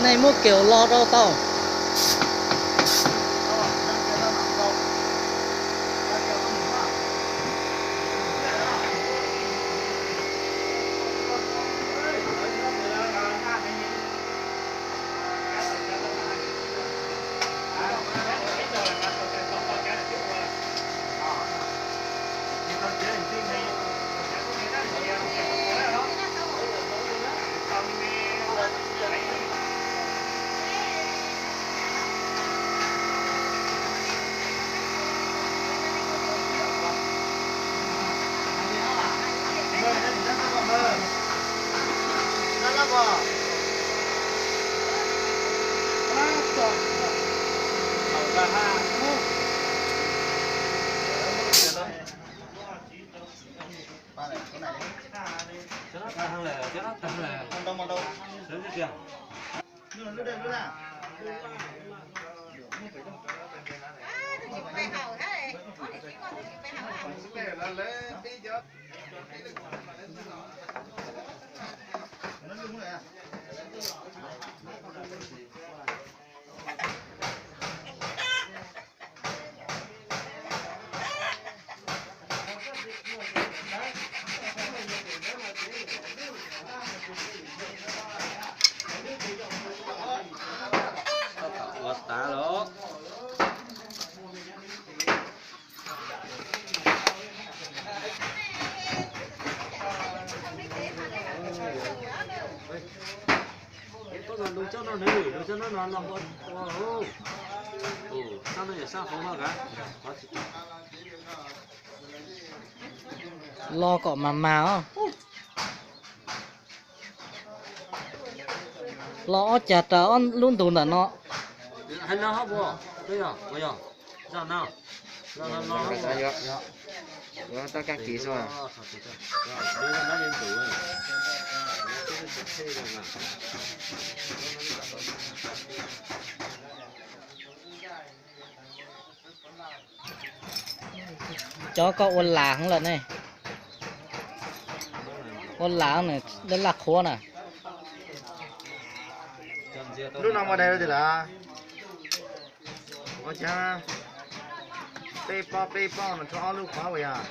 Nej muab kiaus lo rau tau. Ua tas los. Tus coj no nws, tus coj no no los ua, ua, tus coj no yog sab hauv no kav. Lo kom mas mas os. Lo ob cag raws ob lub ntug ntawm no. Cov koj ua las heev lawm ne. Ua las nws laj laj qhuav na. Lub no mas dai rau tim lawm. Ua cas peb pob peb pob no rho ob lub qhov ua yog.